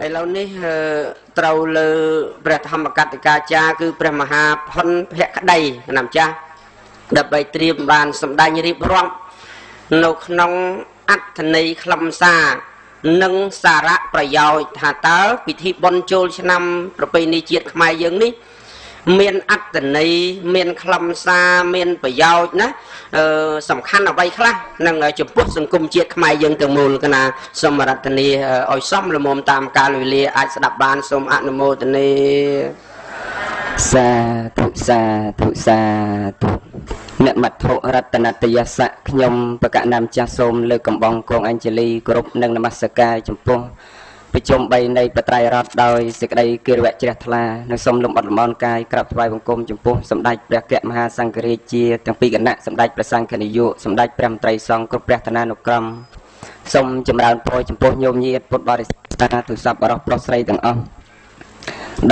ឥឡូវនេះត្រូវលើព្រះធម្មកតិកាចារ្យគឺព្រះមហាផុនភក្តីគណៈម្ចាស់ដើម្បីត្រៀមបានសម្ដែងរៀបរាប់នៅក្នុងអត្ថន័យខ្លឹមសារនិងសារៈប្រយោជន៍ថាតើពិធីបុណ្យចូលឆ្នាំប្រពៃណីជាតិខ្មែរយើងនេះមានអត្ថន័យមានខ្លឹមសារមានប្រយោជន៍ណាសំខាន់អ្វីខ្លះនឹងចំពោះសង្គមជាតិខ្មែរយើងទាំងមូលកណាសូមរតនាឲ្យសមល្មមតាមកាលវេលាអាចស្ដាប់បានសូមអនុមោទនា សាធុសាធុសាធុអ្នកមត្ថុរតនតយស័កខ្ញុំបកណាមចាស់សូមលើកកំបងកងអញ្ជលីគោរពនិងនមស្ការចំពោះប្រជុំ3នៃបត្រៃរតដោយសេចក្តីគិរវៈជ្រះថ្លានិងសូមលំអត់លំអនកាយក្រាបថ្វាយបង្គំចំពោះសម្ដេចព្រះគមហាសង្ឃរាជជាទាំងពីរគណៈសម្ដេចព្រះសង្ឃនាយកសម្ដេចព្រះមន្ត្រីសង្ឃគ្រប់ព្រះឋានានុក្រមសូមចម្រើនពរចំពោះញោមញាតិពុទ្ធបរិស័ទទូរស័ព្ទបរិសប្រុសស្រីទាំងអស់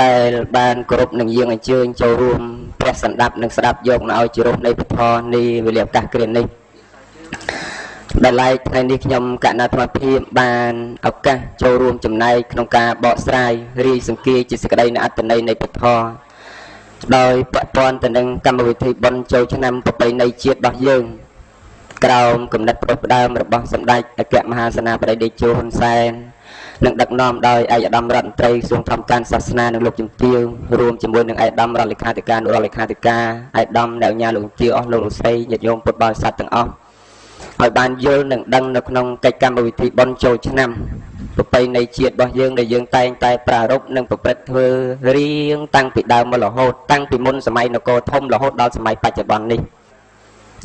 ដែលបានគោរពនិងយាងអញ្ជើញចូលរួមព្រះសន្តាប់និងស្ដាប់យកនៅឲ្យជារសនៃពធនៃវេលាឱកាសគ្រានេះដែលឡែកថ្ងៃនេះខ្ញុំកណ្ណាអាត្មាភាពបានឱកាសចូលរួមចំណែកក្នុងការបកស្រាយរាយសង្គាជាសេចក្តីនៃអត្ថន័យនៃពធដោយពាក់ព័ន្ធទៅនឹងកម្មវិធីបុណ្យចូលឆ្នាំប្រពៃណីជាតិរបស់យើងក្រោមគំនិតផ្ដួចផ្ដើមរបស់សម្ដេចអគ្គមហាសេនាបតីតេជោហ៊ុនសែននិងដឹកនាំដោយឯកឧត្តមរដ្ឋមន្ត្រីក្រសួងធម្មការសាសនានិងលោកជំទាវរួមជាមួយនឹងឯកឧត្តមរដ្ឋលេខាធិការរដ្ឋលេខាធិការឯកឧត្តមអ្នកឧញ្ញាលោកជំទាវអស់លោកលោកស្រីញាតិញោមពុទ្ធបរិស័ទទាំងអស់ឲ្យបានយល់និងដឹងនៅក្នុងកិច្ចកម្មវិធីបុណ្យចូលឆ្នាំប្រពៃណីជាតិរបស់យើងដែលយើងតែងតែប្រារព្ធនិងប្រព្រឹត្តធ្វើរៀងតាំងពីដើមមករហូតតាំងពីមុនសម័យនគរធំរហូតដល់សម័យបច្ចុប្បន្ននេះ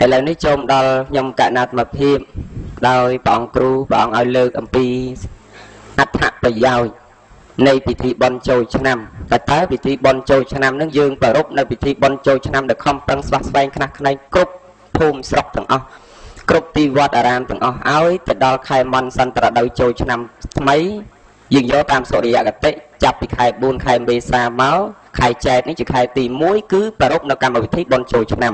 ឥឡូវនេះចូលដល់ខ្ញុំកណ្ណាអាត្មាភាពដោយព្រះអង្គគ្រូព្រះអង្គឲ្យលើកអំពីអត្ថប្រយោជន៍នៃពិធីបុណ្យចូលឆ្នាំតែតើពិធីបុណ្យចូលឆ្នាំនឹងយើងប្រារព្ធនៅពិធីបុណ្យចូលឆ្នាំដែលខំប្រឹងស្វះស្វែងខ្នះខ្នែងគ្រប់ភូមិស្រុកទាំងអស់គ្រប់ទីវត្តអារាមទាំងអស់ឲ្យទៅដល់ខែមនសន្ត្រដូវចូលឆ្នាំថ្មីយើងយកតាមសុរិយគតិចាប់ពីខែ4ខែមេសាមកខែចែកនេះជាខែទី1គឺប្រារព្ធនៅកម្មវិធីបុណ្យចូលឆ្នាំ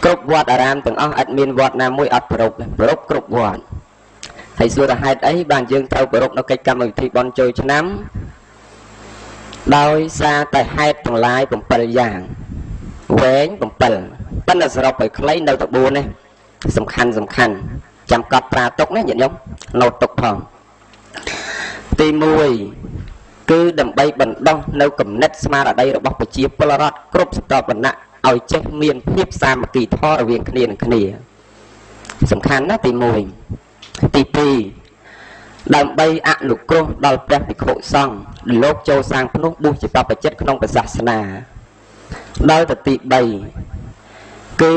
គ្រប់វត្តអារាមទាំងអស់អត់មានវត្តណាមួយអត់ប្រារព្ធប្រារព្ធគ្រប់វត្តហើយសួរថាហេតុអីបានយើងត្រូវប្រារព្ធនៅកិច្ចកម្មវិធីបុណ្យចូលឆ្នាំដោយសារតែហេតុទាំងឡាយ7យ៉ាងវែង7ប៉ុន្តែសរុបឲ្យខ្លីនៅតែ4នេះសំខាន់សំខាន់ចាំកត់ត្រាទុកណាញាតិញោមណូតទុកផងទី1គឺដើម្បីបណ្ដោះនៅគំនិតស្មារតីរបស់ប្រជាពលរដ្ឋគ្រប់ស្រទាប់វណ្ណៈឲ្យចេះមានភាពសាមគ្គីធម៌រវាងគ្នានឹងគ្នាសំខាន់ណាស់ទី1ទី2ដើម្បីអនុគ្រោះដល់ព្រះភិក្ខុសង្ឃលោកចូលសាងភ្នោះបួសជាបព្វជិតក្នុងព្រះសាសនាដល់ទៅទី3គឺ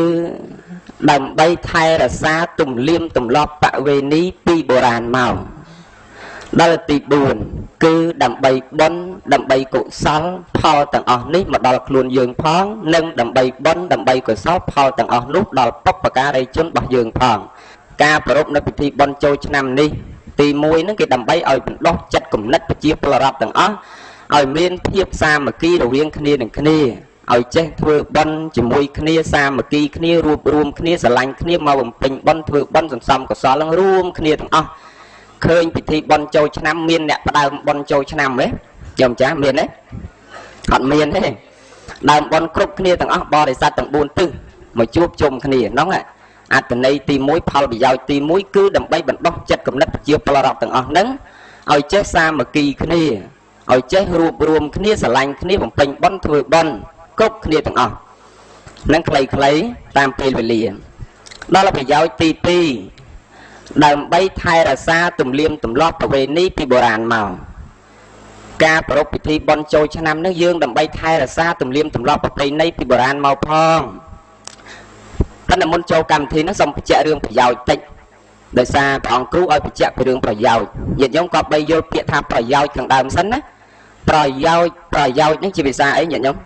ដើម្បីថែរក្សាទំនៀមទម្លាប់បវេនីពីបុរាណមកដល់ទី4គឺដើម្បីបុណ្យដើម្បីកុសលផលទាំងអស់នេះមកដល់ខ្លួនយើងផងនិងដើម្បីបុណ្យដើម្បីកុសលផលទាំងអស់នោះដល់បុព្វការីជនរបស់យើងផងការប្រារព្ធនៅពិធីបុណ្យចូលឆ្នាំនេះទី1ហ្នឹងគេដើម្បីឲ្យបណ្ដុះចិត្តគំនិតប្រជាពលរដ្ឋទាំងអស់ឲ្យមានភាពសាមគ្គីរវាងគ្នានឹងគ្នាឲ្យចេះធ្វើបុណ្យជាមួយគ្នាសាមគ្គីគ្នារួបរួមគ្នាស្រឡាញ់គ្នាមកបំពេញបុណ្យធ្វើបុណ្យសន្សំកុសលនឹងរួមគ្នាទាំងអស់ឃើញពិធីបុណ្យចូលឆ្នាំមានអ្នកផ្ដើមបុណ្យចូលឆ្នាំទេខ្ញុំចាស់មានទេអត់មានទេដើមបុណ្យគ្រប់គ្នាទាំងអស់បរិស័ទទាំង4ទិសមកជួបជុំគ្នាហ្នឹងអត្ថន័យទី1ផលប្រយោជន៍ទី1គឺដើម្បីបណ្ដុះចិត្តគំនិតប្រជាពលរដ្ឋទាំងអស់ហ្នឹងឲ្យចេះសាមគ្គីគ្នាឲ្យចេះរួបរួមគ្នាស្រឡាញ់គ្នាបំពេញបុណ្យធ្វើបុណ្យគ្រប់គ្នាទាំងអស់នឹងខ្លីៗតាមពេលវេលាដល់ប្រយោជន៍ទី2ដើម្បីថែរក្សាទំនៀមទម្លាប់ប្រពៃណីពីបុរាណមកការប្រារព្ធពិធីបុណ្យចូលឆ្នាំនេះយើងដើម្បីថែរក្សាទំនៀមទម្លាប់ប្រពៃណីពីបុរាណមកផងប៉ុន្តែមុនចូលកម្មវិធីនេះសូមបញ្ជាក់រឿងប្រយោជន៍តិចដោយសារព្រះអង្គគ្រូឲ្យបញ្ជាក់ពីរឿងប្រយោជន៍ញាតិញោមក៏បីយល់ពាក្យថាប្រយោជន៍ខាងដើមសិនណាប្រយោជន៍ប្រយោជន៍នេះជាភាសាអីញាតិញោម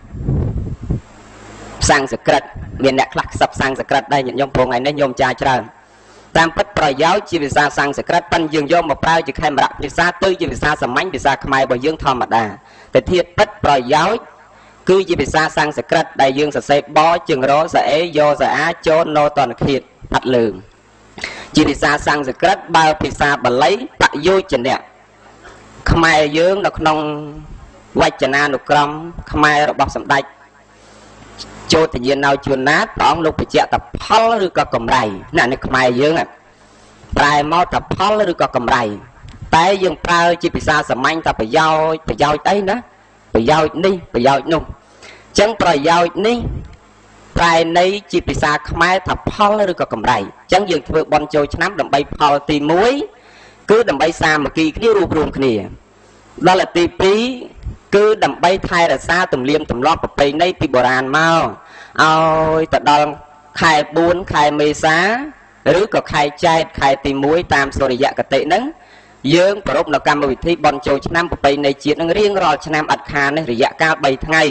សំស្ក្រឹតមានអ្នកខ្លះខ្សឹបសំស្ក្រឹតដែរញាតិញោមព្រោះថ្ងៃនេះញោមចាច្រើនតាមពិតប្រយោជន៍ជាភាសាសំស្ក្រឹតប៉ុន្តែយើងយកមកប្រើជាខេមរៈភាសាទៅជាភាសាសាមញ្ញភាសាខ្មែររបស់យើងធម្មតាតែធាតុពិតប្រយោជន៍គឺជាភាសាសំស្ក្រឹតដែលយើងសរសេរបជើងរសអេយោសអាចនតនឃាតផាត់លើងជាភាសាសំស្ក្រឹតបើភាសាបាលីបយោជនៈ ខ្មែរយើងនៅក្នុងវចនានុក្រមខ្មែររបស់សម្ដេចជោតយាណោជួនណាតព្រះអង្គលោកបញ្ជាក់ថាផលឬក៏កម្រៃណានេះខ្មែរយើងប្រែមកថាផលឬក៏កម្រៃតែយើងប្រើជាភាសាសាមញ្ញថាប្រយោជន៍ប្រយោជន៍អីណាប្រយោជន៍នេះប្រយោជន៍នោះអញ្ចឹងប្រយោជន៍នេះប្រែន័យជាភាសាខ្មែរថាផលឬក៏កម្រៃអញ្ចឹងយើងធ្វើបុណ្យចូលឆ្នាំដើម្បីផលទី1គឺដើម្បីសាមគ្គីគ្នារួបរวมគ្នាដល់ទី2គឺដើម្បីថែរក្សាទំនៀមទម្លាប់ប្រពៃណីពីបុរាណមកឲ្យទៅដល់ខែ4ខែមេសាឬក៏ខែចែកខែទី1តាមសូរិយកតិហ្នឹងយើងប្រារព្ធនៅកម្មវិធីបុណ្យចូលឆ្នាំប្រពៃណីជាតិនឹងរៀងរាល់ឆ្នាំអត់ខាននេះរយៈកាល3ថ្ងៃ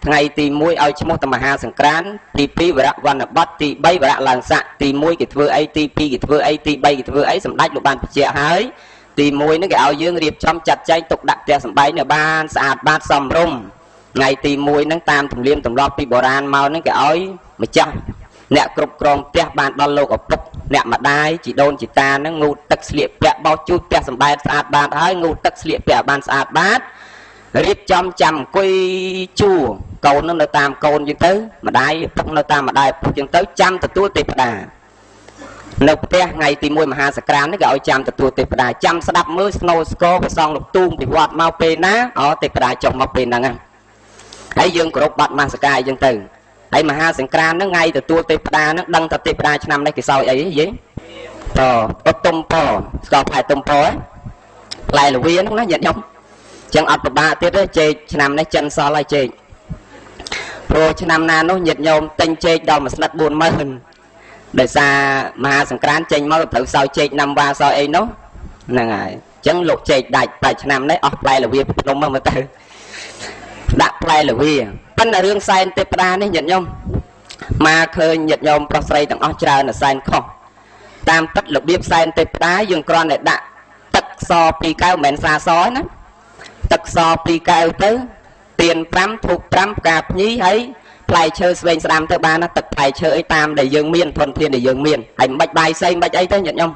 ថ្ងៃទី1ឲ្យឈ្មោះតមហាសង្ក្រាន្តទី2វរៈវណ្ណបត្រទី3វរៈឡើងស័កទី1គេធ្វើអីទី2គេធ្វើអីទី3គេធ្វើអីសម្ដេចលោកបានបញ្ជាក់ហើយទី1ហ្នឹងគេឲ្យយើងរៀបចំចាត់ចែងទុកដាក់ផ្ទះសម្បែងនៅបានស្អាតបាតសមរម្យថ្ងៃទី1ហ្នឹងតាមទំនៀមទម្លាប់ពីបុរាណមកហ្នឹងគេឲ្យម្ចាស់អ្នកគ្រប់គ្រងផ្ទះបានដល់លោកឪពុកអ្នកម្ដាយជីដូនជីតាហ្នឹងងូតទឹកស្លៀកពាក់បោសជូតផ្ទះសម្បែងស្អាតបាតហើយងូតទឹកស្លៀកពាក់បានស្អាតបាតរៀបចំចាំអង្គុយជួរកូននឹងនៅតាមកូនចឹងទៅម្ដាយឪពុកនៅតាមម្ដាយឪពុកចឹងទៅចាំទទួលទេវតានៅផ្ទះថ្ងៃទី1មហាសក្រាន្តនេះគេឲ្យចាំទទួលទេវតាចាំស្ដាប់មើលស្នូស្គរព្រះសង្ឃលោកទូងពីវត្តមកពេលណាអូទេវតាចុះមកពេលហ្នឹងហើយយើងគោរពបាត់មហាសកាយចឹងទៅហើយមហាសង្ក្រាន្តហ្នឹងថ្ងៃទទួលទេវតាហ្នឹងដឹងថាទេវតាឆ្នាំនេះគេសោយអីយេតអត់ទុំពស្គាល់ផ្លែទុំពផ្លែលវាហ្នឹងណាញាតិញោមចឹងអត់ពិបាកទៀតទេចេកឆ្នាំនេះចិនសល់ហើយចេកព្រោះឆ្នាំណានោះញាតិញោមទិញចេកដល់មួយស្លឹក40000ដោយសារមហាសង្ក្រាន្តចេញមកត្រូវសោយចេកណាំវ៉ាសោយអីនោះហ្នឹងហើយអញ្ចឹងលោកចេកដាច់តែឆ្នាំនេះអស់ផ្លែលវាភ្នំមកទៅដាក់ផ្លែលវាប៉ុន្តែរឿងសែនទេវតានេះញាតិញោមមកឃើញញាតិញោមប្រុសស្រីទាំងអស់ច្រើនតែសែនខុសតាមពិតរបៀបសែនទេវតាយើងគ្រាន់តែដាក់ទឹកស2កែវមិនមែនសាសណាទឹកស2កែវទៅទៀន5ធូប5ផ្កាភ្ញីហើយផ្លែឈើស្វែងស្ដាំទៅបានណាទឹកផ្លែឈើអីតាមដែលយើងមានធនធានដែលយើងមានហើយមិនបាច់បាយសីមិនបាច់អីទេញាតិញោម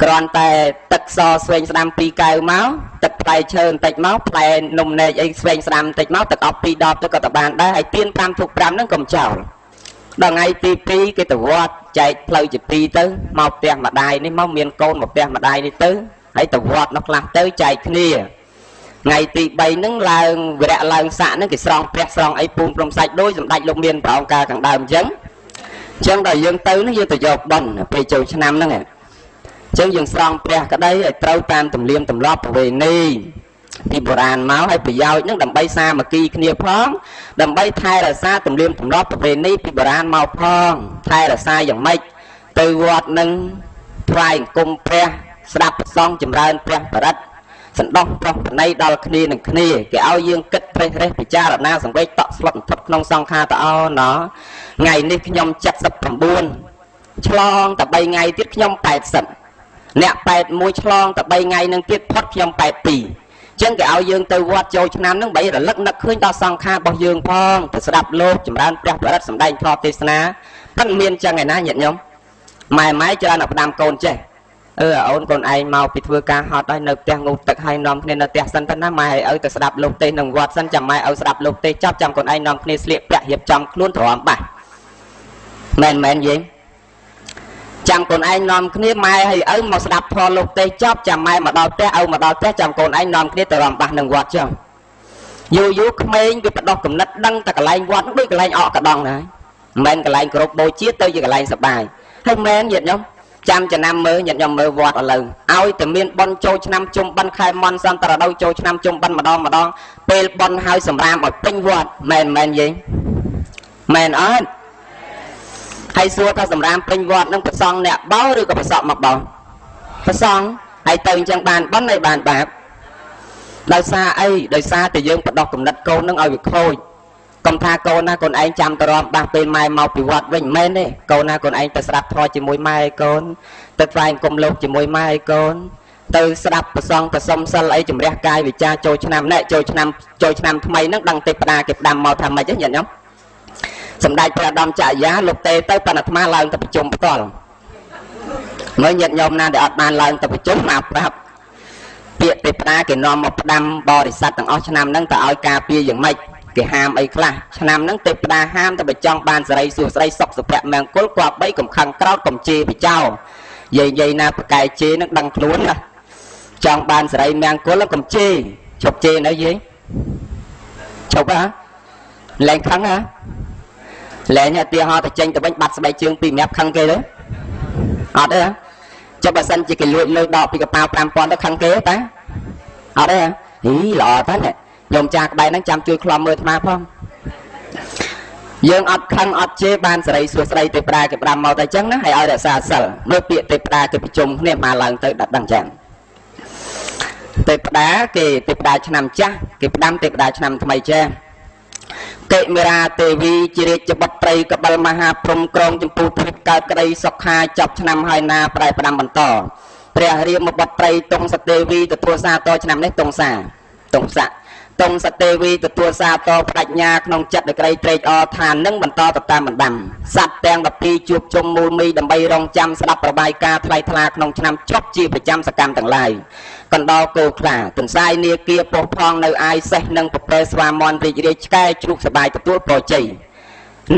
គ្រាន់តែទឹកសស្វែងស្ដាំ2កែវមកទឹកផ្លែឈើបន្តិចមកផ្លែនំនែកអីស្វែងស្ដាំបន្តិចមកទឹកអប់2ដបទៅក៏ទៅបានដែរហើយទៀន5ធូប5ហ្នឹងកុំចោលដល់ថ្ងៃទី2គេទៅវត្តចែកផ្លូវជា2ទៅមកផ្ទះម្ដាយនេះមកមានកូនមកផ្ទះម្ដាយនេះទៅហើយទៅវត្តនោះខ្លះទៅចែកគ្នាថ្ងៃទី3ហ្នឹងឡើងវរៈឡើងស័កហ្នឹងគេស្រង់ព្រះស្រង់អីពូនព្រំសាច់ដោយសម្ដេចលោកមានព្រះអង្គការខាងដើមអញ្ចឹងអញ្ចឹងដល់យើងទៅហ្នឹងយើងទៅយកបុណ្យពេលចូលឆ្នាំហ្នឹងអញ្ចឹងយើងស្រង់ព្រះក្តីឲ្យត្រូវតាមទំនៀមទម្លាប់ប្រពៃណីពីបុរាណមកឲ្យប្រយោជន៍ហ្នឹងដើម្បីសាមគ្គីគ្នាផងដើម្បីថែរក្សាទំនៀមទម្លាប់ប្រពៃណីពីបុរាណមកផងថែរក្សាយ៉ាងម៉េចទៅវត្តហ្នឹងថ្វាយអង្គមព្រះស្ដាប់ព្រះសង្ឃចម្រើនព្រះបរិត្តសន្តោសប្រុសប្រណីដល់គ្នានឹងគ្នាគេឲ្យយើងគិតប្រេះរេះពិចារណាសង្វេគតក់ស្លុតថត់ក្នុងសង្ខារតអណថ្ងៃនេះខ្ញុំ79ឆ្លងតែ3ថ្ងៃទៀតខ្ញុំ80អ្នក81ឆ្លងតែ3ថ្ងៃនឹងទៀតផុតខ្ញុំ82ចឹងគេឲ្យយើងទៅវត្តចូលឆ្នាំនឹងបីរលឹកនឹកឃើញដល់សង្ខាររបស់យើងផងទៅស្ដាប់លោកចម្រើនព្រះបរិត្តសម្ដែងធម៌ទេសនាប៉ិនមានចឹងឯណាញាតិញោមម៉ែម៉ែច្រើនតែផ្ដាំកូនចេះអឺអូនកូនឯងមកពីធ្វើការហត់ហើយនៅផ្ទះងូតទឹកហើយនាំគ្នានៅផ្ទះសិនទៅណាម៉ែឲ្យទៅស្ដាប់លោកទេសនឹងវត្តសិនចាំម៉ែឲ្យស្ដាប់លោកទេសចប់ចាំកូនឯងនាំគ្នាស្លៀកពាក់រៀបចំខ្លួនទ្រាំបាសមែនមែនយេចាំកូនឯងនាំគ្នាម៉ែឲ្យឪមកស្ដាប់ធម៌លោកទេសចប់ចាំម៉ែមកដល់ផ្ទះឪមកដល់ផ្ទះចាំកូនឯងនាំគ្នាទៅរំបាសនឹងវត្តចុះយូរយូរក្មេងវាបដោះកំណត់ដឹងតែកន្លែងវត្តដូចកន្លែងអកកដងដែរមិនមែនកន្លែងគ្រប់បូជាទៅជាកន្លែងសបាយហើយមែនញាតិញោមចាំចំណាំមើលញាតិញោមមើលវត្តឥឡូវឲ្យតែមានបុណ្យចូលឆ្នាំជុំបិណ្ឌខែមន់សន្តរដូវចូលឆ្នាំជុំបិណ្ឌម្ដងម្ដងពេលបុណ្យហើយសម្រាមឲ្យពេញវត្តមែនមែនយេមែនអត់ហើយសួរថាសម្រាមពេញវត្តនឹងប្រសង់អ្នកបោឬក៏ប្រសក់មកបោប្រសង់ហើយទៅអញ្ចឹងបានបុណ្យហើយបានបាបដោយសារអីដោយសារតែយើងបដោះកំណត់កូននឹងឲ្យវាខូចកុំថាកូនណាកូនឯងចាំទៅរំបាសពេលម៉ែមកពីវត្តវិញមែនទេកូនណាកូនឯងទៅស្ដាប់ធម៌ជាមួយម៉ែកូនទៅថ្វាយអង្គមលោកជាមួយម៉ែកូនទៅស្ដាប់ប្រសង់ទៅសុំសិលអីជំរះកាយវិចារចូលឆ្នាំនេះចូលឆ្នាំចូលឆ្នាំថ្មីហ្នឹងដឹងទេវតាគេផ្ដាំមកថាម៉េចទេញាតិញោមសម្ដេចព្រះឧត្តមចរិយាលោកទេទៅប៉ុន្តែអាត្មាឡើងទៅប្រជុំផ្ទាល់មើលញាតិញោមណាដែលអត់បានឡើងទៅប្រជុំមកប្រាប់ពី ពាក្យទេវតាគេនាំមកផ្ដាំបរិស័ទទាំងអស់ឆ្នាំហ្នឹងតើឲ្យការពារយ៉ាងម៉េចគេហាមអីខ្លះឆ្នាំហ្នឹងទេវតាហាមតែបើចង់បានសេរីសួស្តីសុខសុភមង្គលគប្បីកុំខឹងក្រោតកុំជេរបចោយាយណាប្រកែកជេរហ្នឹងដឹងខ្លួនណាចង់បានសេរីមង្គលកុំជេរឈប់ជេរនៅយាយឈប់ហ៎លែងខឹងហ៎លែងឧទាហរណ៍ទៅចេញទៅវិញបាត់ស្បែកជើងពីម្នាក់ខឹងគេទៅអត់ទេហ៎ចុះបើសិនជាគេលួចលើដកពីកប៉ាល់5000ទៅខឹងគេតាអត់ទេហ៎ហីល្អតានេះខ្ញុំចាក្បែរហ្នឹងចាំជួយខ្លំមើលអាត្មាផងយើងអត់ខឹងអត់ជេរបានសេរីសួស្តីទេវតាគេផ្ដាំមកតែអញ្ចឹងណាហើយឲ្យរក្សាសិលមើលពាក្យទេវតាគេប្រជុំគ្នាមកឡើងទៅដឹងចឹងទេវតាគេទេវតាឆ្នាំចាស់គេផ្ដាំទេវតាឆ្នាំថ្មីចាស់កិមេរាទេវីជារាជបុត្រីកបិលមហាព្រំក្រងចម្ពោះទ្វីបកើតក្តីសុខាចប់ឆ្នាំហើយណាប្រែផ្ដាំបន្តព្រះរាមបុត្រីតុងសទេវីទទួលសារតឆ្នាំនេះតុងសាតុងស័កតុងសទេវីទទួលសារតបដិញ្ញាក្នុងចិត្តដោយក្តីត្រេកអរថានឹងបន្តទៅតាមបណ្ដាំសត្វទាំង12ជួបជុំមូលមីដើម្បីរងចាំស្ដាប់ប្របាយការថ្លៃថ្លាក្នុងឆ្នាំចប់ជាប្រចាំសកម្មទាំងឡាយកណ្ដោគោខ្លាទន្សាយនាគាពោះផងនៅអាយសេះនិងប្រពែស្វាមន់រីករាយឆ្កែជ្រូកសបាយទទួលប្រជ័យ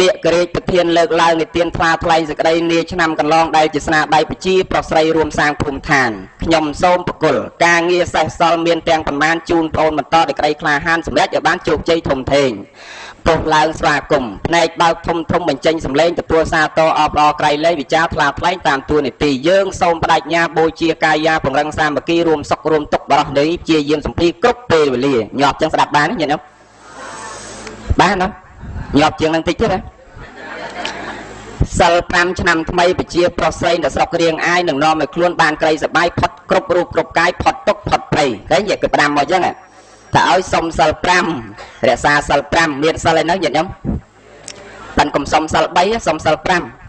នាគរាជប្រធានលើកឡើងនិទានថ្លាថ្លែងសេចក្តីនាឆ្នាំកន្លងដែលជាស្នាដៃប្រជាប្រុសស្រីរួមសាងភូមិឋានខ្ញុំសូមប្រគល់ការងារសេះសល់មានទាំងប្រមាណជូនប្អូនបន្តដោយក្តីក្លាហានសម្រេចឲ្យបានជោគជ័យធំធេងពុះឡើងស្វាគមន៍ភ្នែកបើកធំធំបញ្ចេញសម្លេងទទួលសារតអបអរក្រៃលែងវិចារថ្លាថ្លែងតាមទួនាទីយើងសូមបដិញ្ញាបូជាកាយាពង្រឹងសាមគ្គីរួមសុខរួមទុក្ខបរោះនេះជាយាមសម្ភារគ្រប់ពេលវេលាញាប់ចឹងស្ដាប់បានទេញាតិបានណាញាប់ជាងនឹងតិចទៀតណាសិល5ឆ្នាំថ្មីប្រជាប្រុសស្រីនៅស្រុករៀងអាយនឹងនាំឲ្យខ្លួនបានក្រីសបាយផុតគ្រប់រូបគ្រប់កាយផុតទុក្ខផុតភ័យឃើញគេផ្ដាំមកចឹងថាឲ្យសុំសិល5រក្សាសិល5មានសិលអីហ្នឹងញាតិញោមប៉ិនកុំសុំសិល3សុំសិល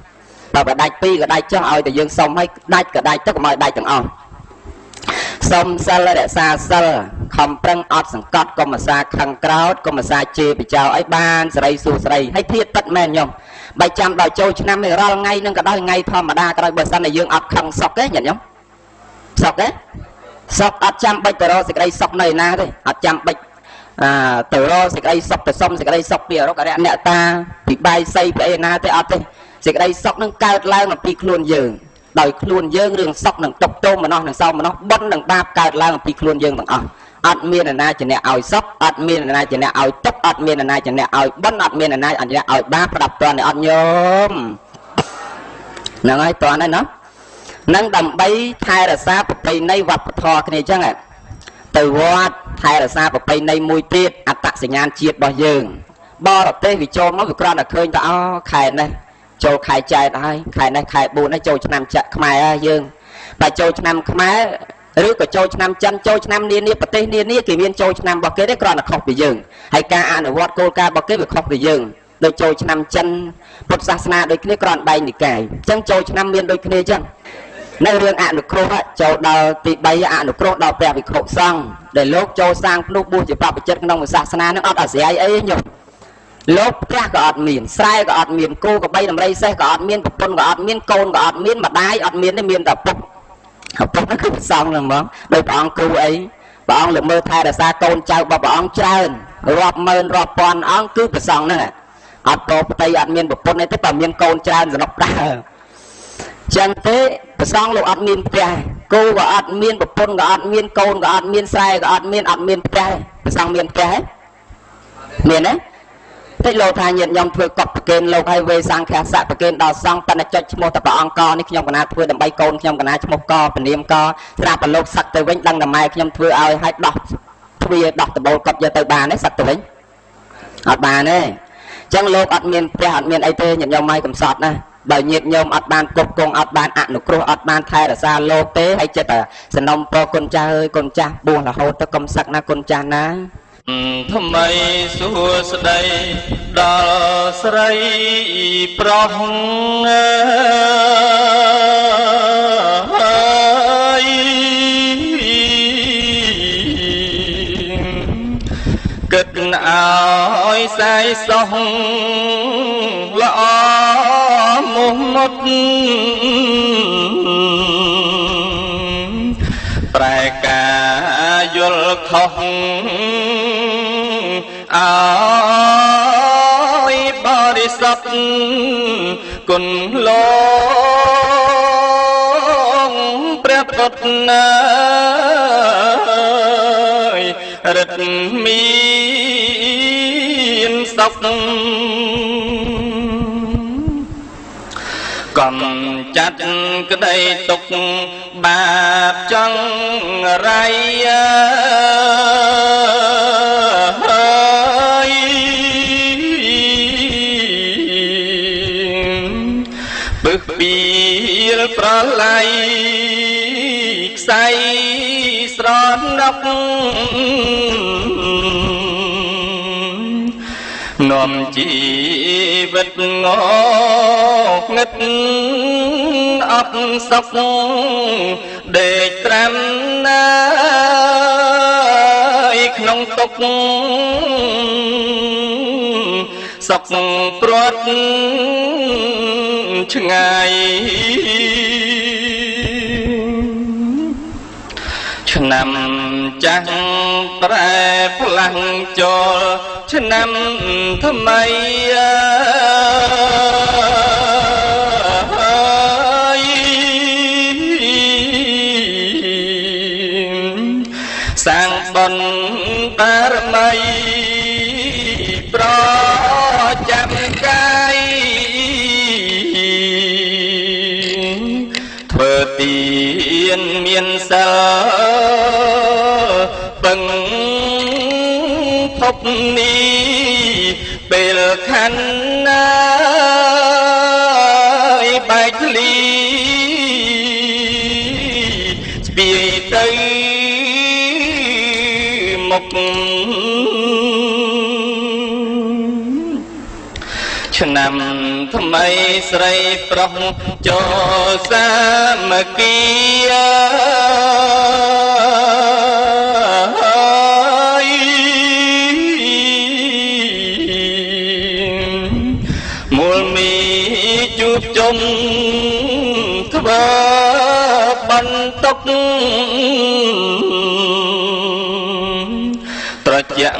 5បើដាច់2ក៏ដាច់ចុះឲ្យតែយើងសុំឲ្យដាច់ក៏ដាច់ទៅកុំឲ្យដាច់ទាំងអស់សុំសិលរក្សាសិលខំប្រឹងអត់សង្កត់កុំអាសាខឹងក្រោតកុំអាសាជេរបចោអីបានសេរីសួស្តីហើយធៀបពិតមែនញោមបើចាំដល់ចូលឆ្នាំនេះរាល់ថ្ងៃនឹងក៏ដោយថ្ងៃធម្មតាក៏ដោយបើសិនតែយើងអត់ខឹងសុកទេញាតិញោមសុកទេសុកអត់ចាំបាច់ទៅរកសេចក្តីសុខនៅណាទេអត់ចាំបាច់ទៅរកសេចក្តីសុខទៅសុំសេចក្តីសុខពីអរុក្ខរៈអ្នកតាពីបាយសីពីអីណាទេអត់ទេសេចក្តីសុខនឹងកើតឡើងអំពីខ្លួនយើងដោយខ្លួនយើងរឿងសុខនឹងຕົកទោមនោះនឹងសោមនោះបុណ្យនឹងបាបកើតឡើងអំពីខ្លួនយើងទាំងអស់អត់មានអ្នកណាជាអ្នកឲ្យសុខអត់មានអ្នកណាជាអ្នកឲ្យទុក្ខអត់មានអ្នកណាជាអ្នកឲ្យបុណ្យអត់មានអ្នកណាជាអ្នកឲ្យបាបប្រដាប់តន់អត់ញោមហ្នឹងហើយតន់ហើយណោះនឹងដើម្បីថែរក្សាប្រពៃណីវប្បធម៌គ្នាអញ្ចឹងទៅវត្តថែរក្សាប្រពៃណីមួយទៀតអត្តសញ្ញាណជាតិរបស់យើងបរទេសវាចូលមកវាគ្រាន់តែឃើញថាអូខែនេះចូលខែចែកហើយខែនេះខែ4នេះចូលឆ្នាំចក្រខ្មែរហើយយើងបើចូលឆ្នាំខ្មែរឬក៏ចូលឆ្នាំចិនចូលឆ្នាំនានាប្រទេសនានាគេមានចូលឆ្នាំរបស់គេទេគ្រាន់តែខុសពីយើងហើយការអនុវត្តគោលការណ៍របស់គេវាខុសពីយើងដូចចូលឆ្នាំចិនពុទ្ធសាសនាដូចគ្នាគ្រាន់បែងនិកាយអញ្ចឹងចូលឆ្នាំមានដូចគ្នាអញ្ចឹងនៅរឿងអនុគ្រោះចូលដល់ទី3អនុគ្រោះដល់ព្រះវិខុសង្ឃដែលលោកចូលសាងភ្នោះបួសជាបព្វជិតក្នុងសាសនានឹងអត់អាស្រ័យអីញោមលោកផ្ទះក៏អត់មានស្រែក៏អត់មានគោក៏បីដំរីសេះក៏អត់មានប្រពន្ធក៏អត់មានកូនក៏អត់មានម្ដាយអត់មានទេមានតែពុកឪពុកហ្នឹងគឺព្រះសង្ឃហ្នឹងហ្មងដោយព្រះអង្គគ្រូអីព្រះអង្គលើកមើលថែរក្សាកូនចៅរបស់ព្រះអង្គច្រើនរាប់ម៉ឺនរាប់ពាន់អង្គគឺព្រះសង្ឃហ្នឹងអត់ប្រប្តីអត់មានប្រពន្ធអីទេបើមានកូនច្រើនសំណុកដែរចឹងទេព្រះសង្ឃលោកអត់មានផ្ទះគោក៏អត់មានប្រពន្ធក៏អត់មានកូនក៏អត់មានស្រែក៏អត់មានអត់មានផ្ទះព្រះសង្ឃមានផ្ទះទេមានទេតិចលោកថាញាតិញោមធ្វើកត់ប្រគេនលោកឲ្យវេសង្ឃស័កប្រគេនដល់សង្ឃប៉ុន្តែចុចឈ្មោះតែព្រះអង្គកនេះខ្ញុំកណាធ្វើដើម្បីកូនខ្ញុំកណាឈ្មោះកពនាមកស្រាប់ប្រលោកសឹកទៅវិញដឹងតែម៉ែខ្ញុំធ្វើឲ្យឲ្យដោះទ្វារដោះដបូលកត់យកទៅបានទេសឹកទៅវិញអត់បានទេអញ្ចឹងលោកអត់មានផ្ទះអត់មានអីទេញាតិញោមឲ្យកំសត់ណាបើញាតិញោមអត់បានគ្រប់គងអត់បានអនុគ្រោះអត់បានថែរក្សាលោកទេហើយចិត្តតែសំណុំពរគុណចាស់អើយគុណចាស់បួសរហូតទៅកុំសឹកណាគុណចាស់ណា ថ្មីសួស្តីដល់ស្រីប្រុសអើយគិតឲ្យសាយសោះល្អមុះមុត ប្រែការយល់ខុសអើយបរិសុទ្ធគុណលោកព្រះពុទ្ធណាយរិទ្ធមានសុខកំចាត់ក្តីទុកបាបចង់រៃអើយពឹសពីលប្រឡ័យខ្សែស្រណុកនាំជីវិតងងឹតអត់សុខដេកត្រាំណាយក្នុងទុកសុខព្រាត់ឆ្ងាយឆ្នាំចាស់ប្រែផ្លាស់ចូលឆ្នាំថ្មីអើយសាងបុណ្យបារមីប្រចាំកាយធ្វើទានមានសិលពឹងភពនេះពេលខណ្ឌណាយបែកធ្លីស្ពាយទៅមុខឆ្នាំថ្មីស្រីប្រុសចូលសាមគ្គីអើយមូលមីជួបជុំធ្វើបន្ទុកត្រជាក់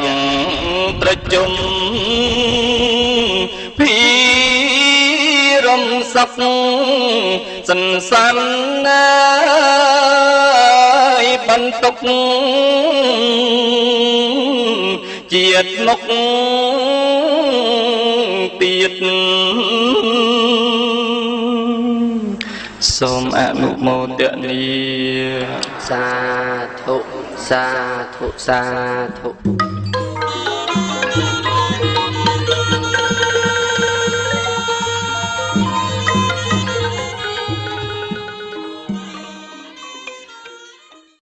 ត្រជុំភីរំសុខសន្សំណាយបន្ទុកជាតិមុខទៀតសូមអនុមោទនាសាធុសាធុសាធុ។